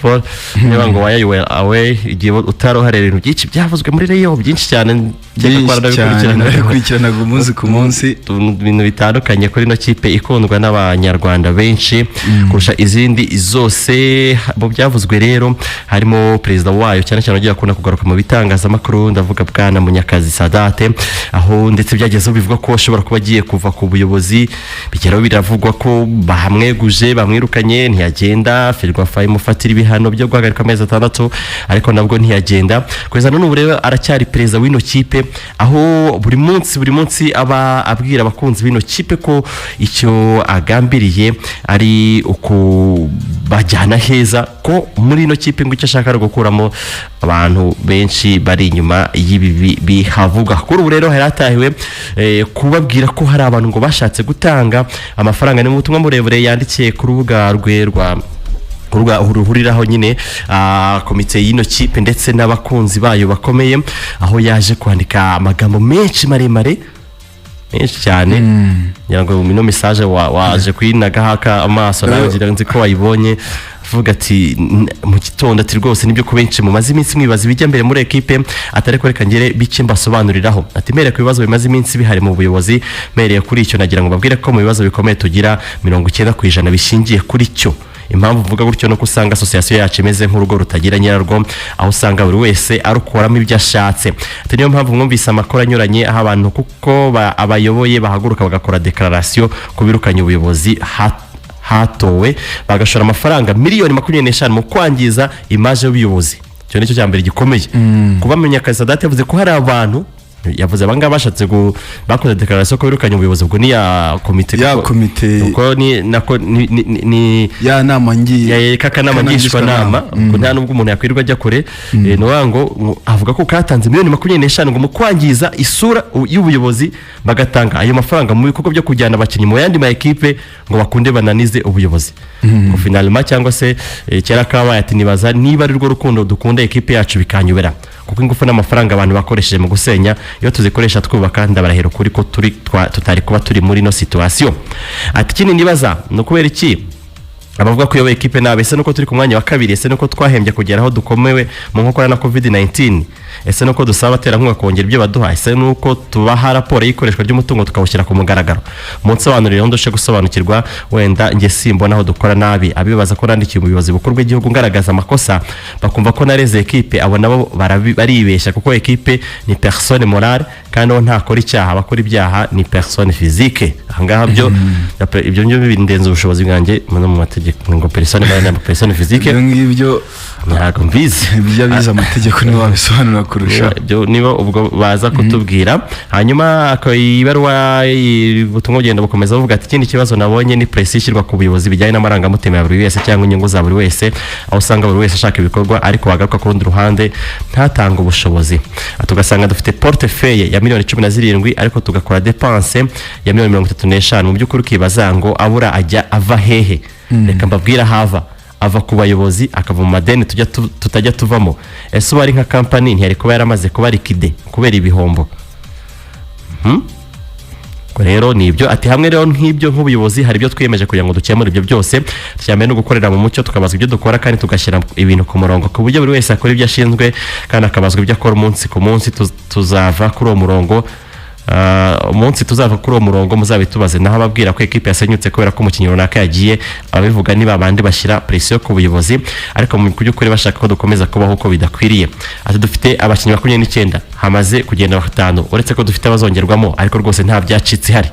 Sport. Niba ngo why you were away, igihe utari uhari, ibintu byinshi byavuzwe muri Rayon, byinshi cyane. Nkeka ko Byinshi cyane. waranabikurikiranaga. Narabikurikiranaga umunsi ku munsi. Ibintu bitandukanye kuri ino kipe ikundwa n'Abanyarwanda benshi kurusha izindi zose. Mu byavuzwe rero harimo perezida wayo, cyane cyane ugiye akunda kugaruka mu bitangazamakuru, ndavuga bwana Munyakazi Sadate, aho ndetse byagezeho bivuga ko ashobora kuba agiye kuva ku buyobozi. Bigeraho biravugwa ko bamweguje, bamwirukanye, ntiyagenda. Ferwafa imufatira ibihano byo guhagarika amezi 6, ariko nabwo ntiyagenda. Kugeza none ubu rero aracyari perezida w'ino kipe, aho buri munsi buri munsi aba abwira abakunzi b'ino kipe ko icyo agambiriye ari ukubajyana heza, ko muri ino kipe ngo icyo ashaka ari ugukuramo abantu benshi bari inyuma y'ibi bihavuga. Kuri ubu rero hari hatahiwe kubabwira ko hari abantu ngo bashatse gutanga amafaranga. Ni mu butumwa burebure yandikiye ku rubuga rwe rwa urubuga ruhuriraho nyine komite y'ino kipe ndetse n'abakunzi bayo bakomeye, aho yaje kwandika amagambo menshi maremare, menshi cyane. Ngira ngo ino message waje kuyinagahaka amaso nawe, ngira nzi ko wayibonye. Avuga ati mu gitondo, ati rwose nibyo, ko benshi mumaze iminsi mwibaza ibijya mbere muri ekipe, atari ko reka ngere bike mbasobanuriraho. Ati mpereye ku bibazo bimaze iminsi bihari mu buyobozi, mpereye kuri icyo nagira ngo babwire ko mu bibazo bikomeye tugira, 90% bishingiye kuri cyo. Impamvu mvuga gutyo nuko usanga association yacu imeze nk'urugo rutagira nyirarwo, aho usanga buri wese arukoramo ibyo ashatse. Ati niyo mpamvu mwumvise amakuru anyuranye, aho abantu kuko abayoboye bahaguruka bagakora déclaration ku birukanye ubuyobozi hatowe, bagashora amafaranga miliyoni 25 mu kwangiza image y'ubuyobozi. Icyo nicyo cya mbere gikomeye. Kuba Munyakazi Sadate yavuze ko hari abantu, yavuze abangaba bashatse bakoze déclaration ko birukanye ubuyobozi, ubwo ni ya komite Ya komite. Kuko ni nako ni Ya nama ngiye ya kakanama ngishwanama. Ubwo nta nubwo umuntu yakwirirwa ajya kure. Ni ukuvuga ngo avuga ko katanze miliyoni 25 ngo mu kwangiza isura y'ubuyobozi, bagatanga ayo mafaranga mu bikorwa byo kujyana abakinnyi mu yandi ma ekipe ngo bakunde bananize ubuyobozi ngo finalement cyangwa se kera kabaye. Ati nibaza niba ari rwo rukundo dukunda ekipe yacu bikanyobera, kuko ingufu n'amafaranga abantu bakoresheje mu gusenya, iyo tuzikoresha twubaka, ndabarahira ukuri ko turi tutari kuba turi muri ino situation. Ati ikindi nibaza ni ukubera iki abavuga ko uyoboye ekipe nabi? Ese nuko turi ku mwanya wa kabiri? Ese nuko twahembye kugera aho dukomewe mu nkokora na COVID 19? Ese nuko dusaba abaterankunga kongera ibyo baduha? Ese nuko tubaha raporo y'ikoreshwa ry'umutungo tukawushyira ku mugaragaro? Munsobanurire ndushe gusobanukirwa. Wenda njye simbona aho dukora nabi. Abibaza ko nandikiye ubuyobozi bukuru bw'igihugu ngaragaza amakosa, bakumva ko nareze ekipe, abo nabo baribeshya, kuko ekipe ni personne morale kandi uwo ntakora icyaha, abakora ibyaha ni personne physique. Ahangaha byo ibyo byo bindenze ubushobozi bwanjye no mu mategeko, ngo personne morale na personne physique. Ibyo ngibyo Ntabwo mbizi. Ibyo abize amategeko nibo babisobanura kurusha. Ibyo nibo ubwo baza kutubwira. Hanyuma ibaruwa, ubutumwa bugenda bukomeza buvuga ati ikindi kibazo nabonye ni pression ishyirwa ku buyobozi bijyanye n'amarangamutima ya buri wese cyangwa inyungu za buri wese, aho usanga buri wese ashaka ibikorwa, ariko wagaruka ku rundi ruhande ntatange ubushobozi. Ati ugasanga dufite portefeuille ya miliyoni 17, ariko tugakora dépense ya miliyoni 35. Mu by'ukuri ukibaza ngo abura ajya ava hehe? Reka mbabwire aho ava: ava ku bayobozi, akava mu madeni tujya tutajya tuvamo. Ese ubu ari nka kampani ntiyari kuba yaramaze kuba liquidée kubera ibihombo? Ubwo rero ni ibyo. Ati hamwe rero nk'ibyo, nk'ubuyobozi hari ibyo twiyemeje kugira ngo dukemure ibyo byose. Icya no gukorera mu mucyo, tukabazwa ibyo dukora kandi tugashyira ibintu ku murongo, ku buryo buri wese akora ibyo ashinzwe kandi akabazwa ibyo akora umunsi ku munsi. Tuzava kuri uwo murongo. Umunsi tuzava kuri uwo murongo muzabitubaze. Naho ababwira ko ekipe yasenyutse kubera ko umukinnyi runaka yagiye, ababivuga ni babandi bashyira pression ku buyobozi, ariko mu by'ukuri bashaka ko dukomeza kubaho uko bidakwiriye. Ati dufite abakinnyi 29, hamaze kugenda batanu, uretse ko dufite abazongerwamo, ariko rwose nta byacitse ihari.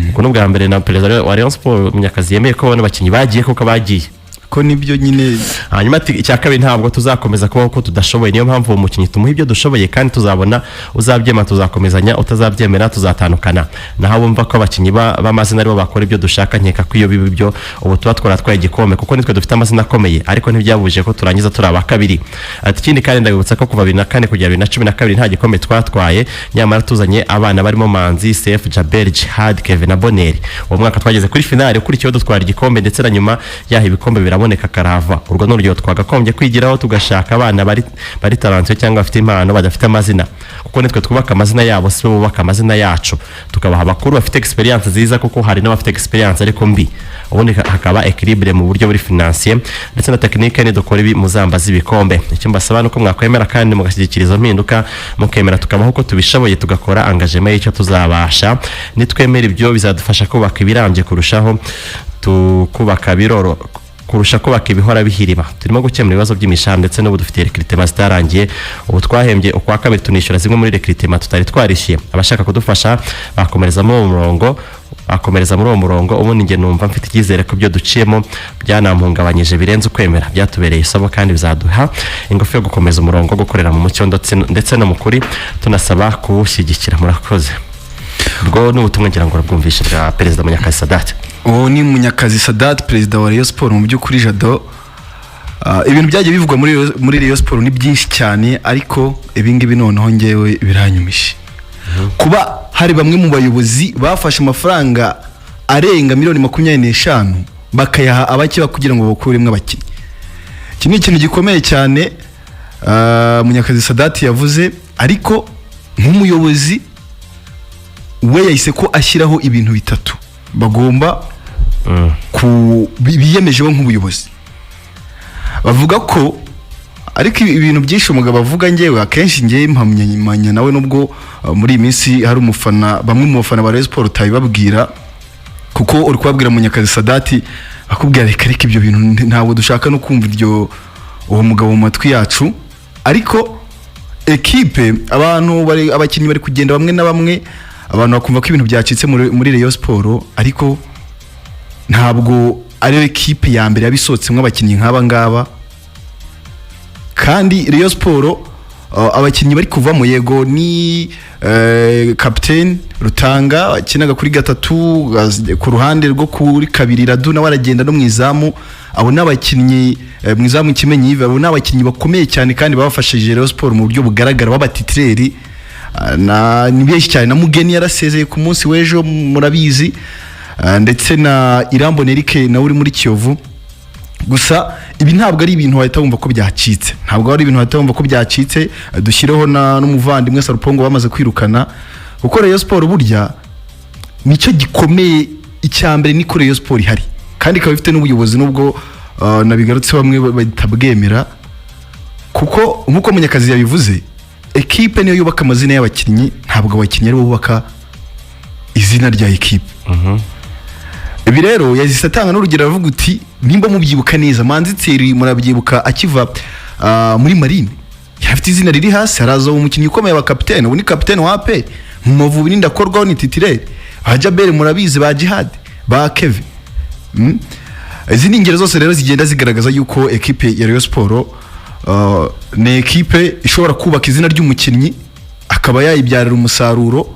Ubwo ni ubwa mbere na perezida wa Rayon Sport Munyakazi yemeye ko bano bakinnyi bagiye kuko bagiye. Ko nibyo nyine. Hanyuma ati icya kabiri, ntabwo tuzakomeza kubaho ko tudashoboye. Niyo mpamvu uwo mukinnyi tumuha ibyo dushoboye kandi tuzabona uzabyemera tuzakomezanya, utazabyemera tuzatandukana. Naho bumva ko abakinnyi b'amazina aribo bakora ibyo dushaka, nkeka ko iyo biba ibyo ubu tuba twaratwaye igikombe, kuko nitwe dufite amazina akomeye, ariko ntibyabujije ko turangiza turi aba kabiri. Ati ikindi kandi ndabibutsa ko kuva 2004 kugera 2012 nta gikombe twatwaye, nyamara tuzanye abana barimo Manzi, Sefu, Jabel, Jihad, Kevin na Boneri. Uwo mwaka twageze kuri finale, ukurikiyeho dutwara igikombe, ndetse na nyuma yaho ibikombe biraboneka. aboneka karahava. Urwo ni urugero twagakombye kwigiraho, tugashaka abana bari talentueux cyangwa bafite impano badafite amazina, kuko nitwe twubaka amazina yabo, si bo bubaka amazina yacu. Tukabaha abakuru bafite experience nziza, kuko hari n'abafite experience ariko mbi, ubundi hakaba équilibre mu buryo buri financier ndetse na technique. Nidukora ibi muzambaza ibikombe. Icyo mbasaba ni uko mwakwemera kandi mugashyigikira izo mpinduka, mukemera tukabaho uko tubishoboye, tugakora engagement y'icyo tuzabasha. Nitwemera ibyo, bizadufasha kubaka ibirambye kurushaho, tukubaka biroro kurusha kubaka ibihora bihirima. Turimo gukemura ibibazo by'imishahara, ndetse n'ubu dufite recrutement zitarangiye. Ubu twahembye ukwa kabiri, tunishyura zimwe muri recrutement tutari twarishyuye. Abashaka kudufasha bakomereza muri uwo murongo, bakomereza muri uwo murongo. Ubundi njye numva mfite icyizere ko ibyo duciyemo byanampungabanyije birenze ukwemera byatubereye isomo, kandi bizaduha ingufu yo gukomeza umurongo wo gukorera mu mucyo ndetse no mu kuri, tunasaba kuwushyigikira. Murakoze. Ubwo ni ubutumwa, ngira ngo urabwumvishe, bwa Perezida Munyakazi Sadate. Uwo ni Munyakazi Sadate, perezida wa Rayon Sport. Mu by'ukuri Jado, ibintu byagiye bivugwa muri Rayon Sport ni byinshi cyane, ariko ibi ngibi noneho ngewe biranyumishe, kuba hari bamwe mu bayobozi bafashe amafaranga arenga miliyoni 25 bakayaha abakeba kugira ngo bakuremo abakinnyi. Iki ni ikintu gikomeye cyane Munyakazi Sadati yavuze, ariko nk'umuyobozi we yahise ko ashyiraho ibintu bitatu bagomba biyemejeho nk'ubuyobozi. Bavuga ko, ariko ibintu byinshi umugabo avuga, ngewe akenshi ngewe mpamyanya nawe, nubwo muri iyi minsi hari umufana, bamwe mu bafana ba Rayon Sport utabibabwira, kuko uri kubabwira Munyakazi Sadati akubwira: "Reka reka, ibyo bintu ntabwo dushaka no kumva iryo uwo mugabo mu matwi yacu." Ariko ekipe, abantu bari, abakinnyi bari kugenda bamwe na bamwe, abantu bakumva ko ibintu byacitse muri Rayon Sport, ariko ntabwo ariyo ekipe ya mbere yabisohotsemo abakinnyi nk'aba ngaba. Kandi Rayon Sport, abakinnyi bari kuvamo, yego ni kapiteni Rutanga wakinaga kuri gatatu, ku ruhande rwo kuri kabiri Radu nawe aragenda, no mu izamu. Abo ni abakinnyi, mu izamu Kimenyi Yves. Abo ni abakinnyi bakomeye cyane kandi babafashije Rayon Sport mu buryo bugaragara, b'aba titulaire. Na ni benshi cyane, na Mugeni yarasezeye ku munsi w'ejo, murabizi. Ndetse na Irambona Eric nawe uri muri Kiyovu. Gusa ibi ntabwo ari ibintu wahita wumva ko byacitse, ntabwo ari ibintu wahita wumva ko byacitse. Dushyireho na n'umuvandimwe Sarupongo bamaze kwirukana, kuko Rayon Sport burya nicyo gikomeye. Icya mbere ni ko Rayon Sport ihari kandi ikaba ifite n'ubuyobozi, nubwo nabigarutse bamwe batabwemera, kuko nk'uko Munyakazi yabivuze, ekipe niyo yubaka amazina y'abakinnyi, ntabwo abakinnyi aribo bubaka izina rya ekipe. Ibi rero yahise atanga n'urugero, aravuga uti: "Nimba mubyibuka neza, Manzi Thierry murabyibuka akiva muri Marine, yari afite izina riri hasi, haraza umukinnyi ukomeye wa kapitene, ubu ni kapitene wa APR, mu Mavubi n'indakorwaho ni titulaire. Ba Jabel murabizi, ba Jihad, ba Keve." Izi ni ingero zose rero zigenda zigaragaza yuko ekipe ya Rayon Sport ni ekipe ishobora kubaka izina ry'umukinnyi, akaba yayibyarira umusaruro,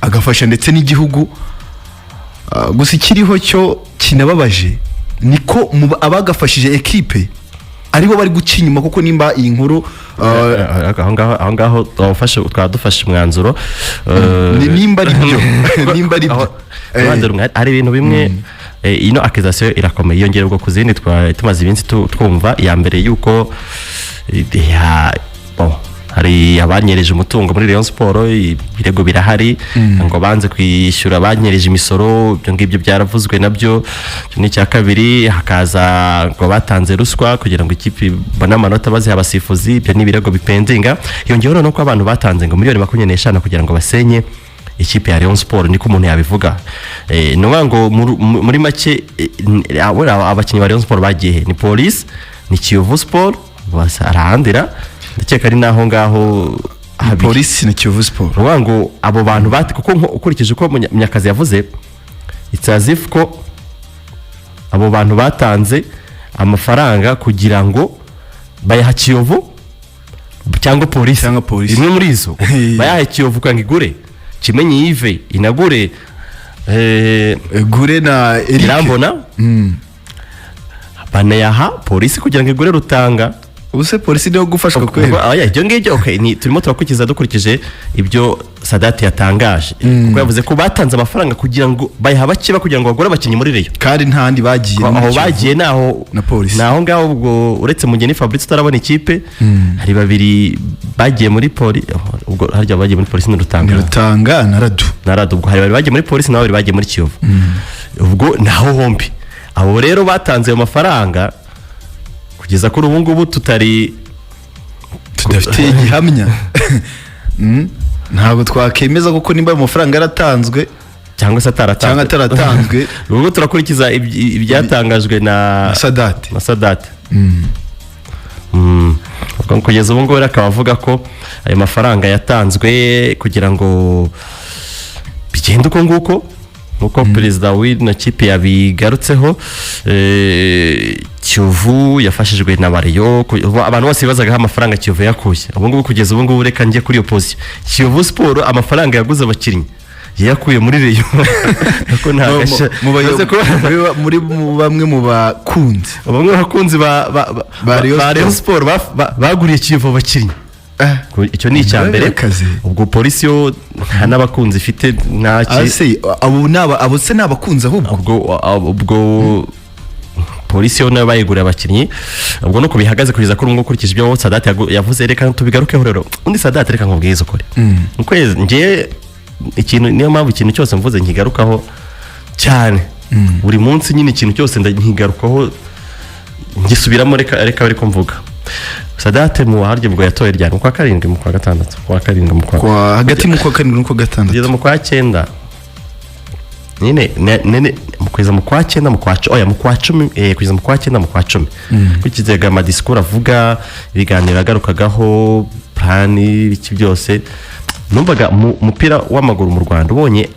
agafasha ndetse n'igihugu. Gusa ikiriho cyo kinababaje niko mu abagafashije ekipe aribo bari guca inyuma, kuko nimba iyi nkuru Aho ngaho twaba dufashe umwanzuro. Nimba ari byo, nimba ari byo. Uruhande rumwe hari ibintu bimwe, ino accusation irakomeye, yongera ubwo ku zindi tumaze iminsi twumva. Iya mbere yuko bon, hari abanyereje umutungo muri Rayon Sport, ibirego birahari ngo banze kwishyura, banyereje imisoro, ibyo ngibyo byaravuzwe nabyo. Icyo ni icya kabiri. Hakaza ngo batanze ruswa kugira ngo ikipe ibone amanota, baziha abasifuzi, ibyo ni ibirego bipendinga. Hiyongeyeho noneho ko abantu batanze ngo miliyoni 25 kugira ngo basenye ikipe ya Rayon Sport, niko umuntu yabivuga. Ni ukuvuga ngo muri make, abakinnyi ba Rayon Sport bagiye he? Ni Police, ni Kiyovu Sport, arahandi ndakeka ari naho ngaho habiri. Polisi na Kiyovu Sport. Ni ukuvuga ngo abo bantu bati, kuko ukurikije uko Munyakazi yavuze, it's as if ko abo bantu batanze amafaranga kugira ngo bayaha Kiyovu cyangwa Polisi. Cyangwa Polisi. Imwe muri izo, bayahe Kiyovu kugira ngo igure Kimenyi Yves, inagure Gure na Eric. Irambona, banayaha Polisi kugira ngo igure Rutanga. Ubu se Polisi niyo gufashwa kwera? Oya, ibyo ngibyo, okay, ni turimo turakurikiza dukurikije ibyo Sadati yatangaje, kuko yavuze ko batanze amafaranga kugira ngo bayaha abakeba kugira ngo bagure abakinnyi muri Rayon. Kandi nta handi bagiye, ni muri Aho Kiyovu. bagiye naho Na Polisi. Naho ngaho. Ubwo uretse Mugeni Fabrice utarabona ikipe, hari babiri bagiye muri Poli. Ubwo harya bagiye muri Polisi ni Ni Rutanga. Rutanga na Radu. Na Radu. Ubwo hari babiri bagiye muri Polisi na babiri bagiye muri Kiyovu. Ubwo naho hombi abo rero batanze ayo mafaranga, kugeza kuri ubu ngubu tutari Tudafite igihamya. Ntabwo twakemeza kuko nimba ayo mafaranga yaratanzwe cyangwa se ataratanzwe. Cyangwa ataratanzwe. Ubwo turakurikiza ibyatangajwe na Na Sadate. Na Sadate. Ubwo kugeza ubu ngubu rero akaba avuga ko ayo mafaranga yatanzwe kugira ngo bigende uko nguko, nk'uko perezida w'ino kipe yabigarutseho. Kiyovu yafashijwe na Rayon. Ubu abantu bose bibazaga aho amafaranga Kiyovu yakuye. Ubu ngubu, kugeza ubu ngubu, reka njye kuri iyo position. Kiyovu Sport amafaranga yaguze abakinnyi yayakuye muri Rayon, kuko nta gashya. Uretse Muri bamwe mu bakunzi bamwe bakunzi ba Ba Rayon ba Rayon Sport baguriye Kiyovu abakinnyi. Icyo ni icya mbere. Akazi. Ubwo Polisi yo nta n'abakunzi ifite, nta ki. Ase abo ni abo se ni abakunzi ahubwo? Ubwo Polisi yo nayo bayiguriye abakinnyi. Ubwo nuko bihagaze kugeza kuri ubu ngubu, ukurikije ibyo Sadate yavuze. Reka tubigarukeho rero. Undi Sadate, reka nkubwize ukuri. Mu kwezi njye ikintu, niyo mpamvu ikintu cyose mvuze nkigarukaho cyane buri munsi nyine, ikintu cyose nkigarukaho, ngisubiramo. Reka ariko mvuga Sadate mu harya ubwo yatoye ryari? Mu kwa karindwi, mu kwa gatandatu, kwa karindwi, mu kwa Kwa hagati mu kwa karindwi n'ukwa gatandatu. Kugeza mu kwa cyenda nyine, kugeza mu kwa cyenda, mu kwa oya, mu kwa 10, kugeza mu kwa cyenda, mu kwa 10, kurikizaga amadisikuru avuga, ibiganiro yagarukagaho, plan, ibiki byose, numvaga mu mupira w'amaguru mu Rwanda ubonye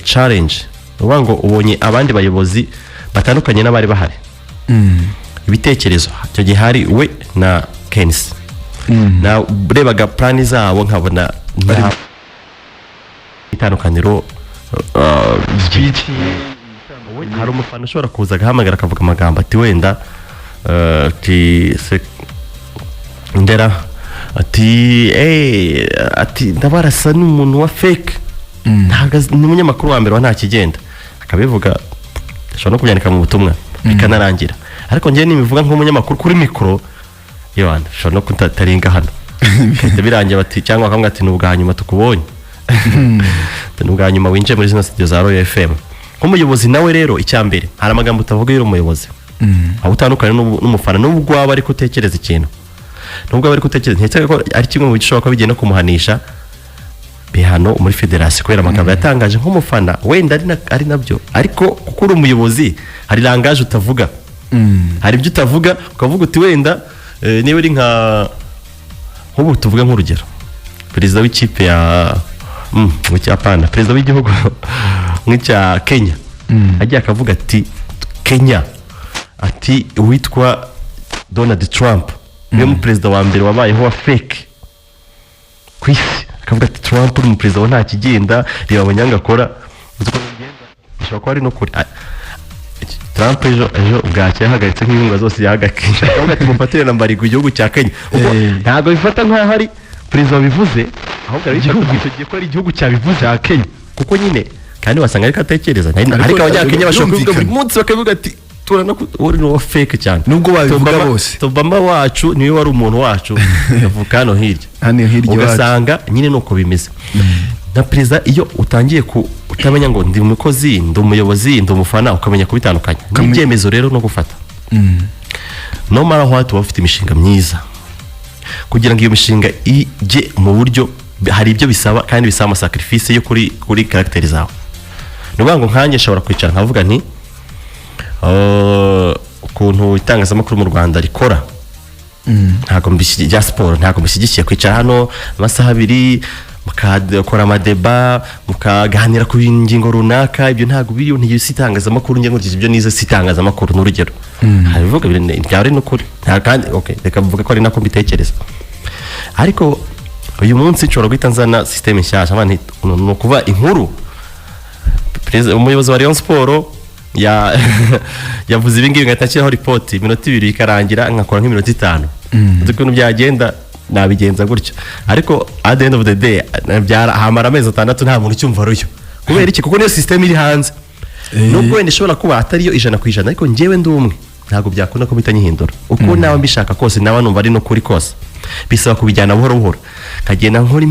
challenge. Ni ukuvuga ngo ubonye abandi bayobozi batandukanye n'abari bahari, ibitekerezo. Icyo gihe hari we na Kenisi, narebaga plan zabo nkabona nta itandukaniro. Hari umufana ushobora kuza agahamagara akavuga amagambo ati wenda ati ndera ati ati "Ndabarasa ni umuntu wa fake, ntabwo ni umunyamakuru wa mbere wa nta kigenda," akabivuga, ashobora no kubyandika mu butumwa bikanarangira. Ariko njyewe nibivuga nk'umunyamakuru kuri mikoro, yohana ushobora no kutaringa hano bigahita birangira, bati cyangwa bakavuga ati "Ni ubwa nyuma tukubonye, ni ubwa nyuma winjiye muri zino studio za Royal FM." Nk'umuyobozi nawe rero, icya mbere, hari amagambo utavuga iyo uri umuyobozi, aho utandukanye n'umufana, nubwo waba ari gutekereza ikintu, nubwo waba ari gutekereza. Ntekereza ko ari kimwe mu bishobora kuba bigiye no kumuhanisha bihano muri federasiyo kubera amagambo yatangaje nk'umufana. Wenda ari nabyo, ariko kuko uri umuyobozi hari langage utavuga, hari ibyo utavuga, ukavuga uti wenda niba uri nka nk'ubu, tuvuge nk'urugero perezida w'ikipe ya mu cyapana, perezida w'igihugu nk'icya Kenya agiye akavuga ati "Kenya," ati "uwitwa Donald Trump niwe mu perezida wa mbere wabayeho wa fake ku isi," akavuga ati "Trump ni umuperezida wa nta kigenda, reba abanyanga akora." Uzi uko bigenda? Bishobora kuba ari no kuri. Trump ejo bwacya yahagaritse nk'inkunga zose yahaga Kenya, akavuga ati "Mufatire na mbarigo igihugu cya Kenya." Ubwo ntabwo bifata nk'aho ari perezida wabivuze, ahubwo arabifata icyo gihe ko ari igihugu cyabivuze Cya Kenya. Kuko nyine kandi wasanga ariko atekereza. Ariko Abanyakenya bashobora kubivuga buri munsi, bakavuga ati "Turana uri ni uwa fake cyane." Nubwo babivuga bose. Obama wacu niwe wari umuntu wacu, avuka hano hirya. Hano hirya iwacu. Ugasanga nyine nuko bimeze. Na perezida, iyo utangiye ku utamenya ngo ndi umukozi, ndi umuyobozi, ndi umufana, ukamenya kubitandukanya n'ibyemezo rero no gufata, no matter what, uba ufite imishinga myiza, kugira ngo iyo mishinga ijye mu buryo hari ibyo bisaba, kandi bisaba ama sacrifice yo kuri caractère zawe. Ni ukuvuga ngo nkanjye nshobora kwicara nkavuga nti ukuntu itangazamakuru mu Rwanda rikora ntabwo rya siporo ntabwo mbishyigikiye, kwicara hano amasaha 2 mukakora ama débat, mukaganira ku ngingo runaka, ibyo ntabwo biriyo, ntiyo si itangazamakuru. Njye nkurikije ibyo nize si itangazamakuru, ni urugero. Hari ibivuga byaba ari n'ukuri. Kandi okay, reka mvuge ko ari nako mbitekereza. Ariko uyu munsi nshobora guhita nzana système nshyashya. Ni ukuvuga inkuru umuyobozi wa Rayon Sport Yavuze ibi ngibi, ngahita nshyiraho ripoti, iminota 2 ikarangira, nkakora nk'iminota 5. Uzi ukuntu byagenda? Nabigenza gutyo, ariko at the end of the day hamara amezi 6 nta muntu ucyumva Royal. Kubera iki? Kuko niyo system iri hanze, nubwo wenda ishobora kuba atariyo 100%, ariko njyewe ndi umwe, ntabwo byakunda ko mpita nyihindura uko nawe mbishaka kose, nawe numva ari no kuri kose. Bisaba kubijyana buhoro buhoro, nkagenda nkora.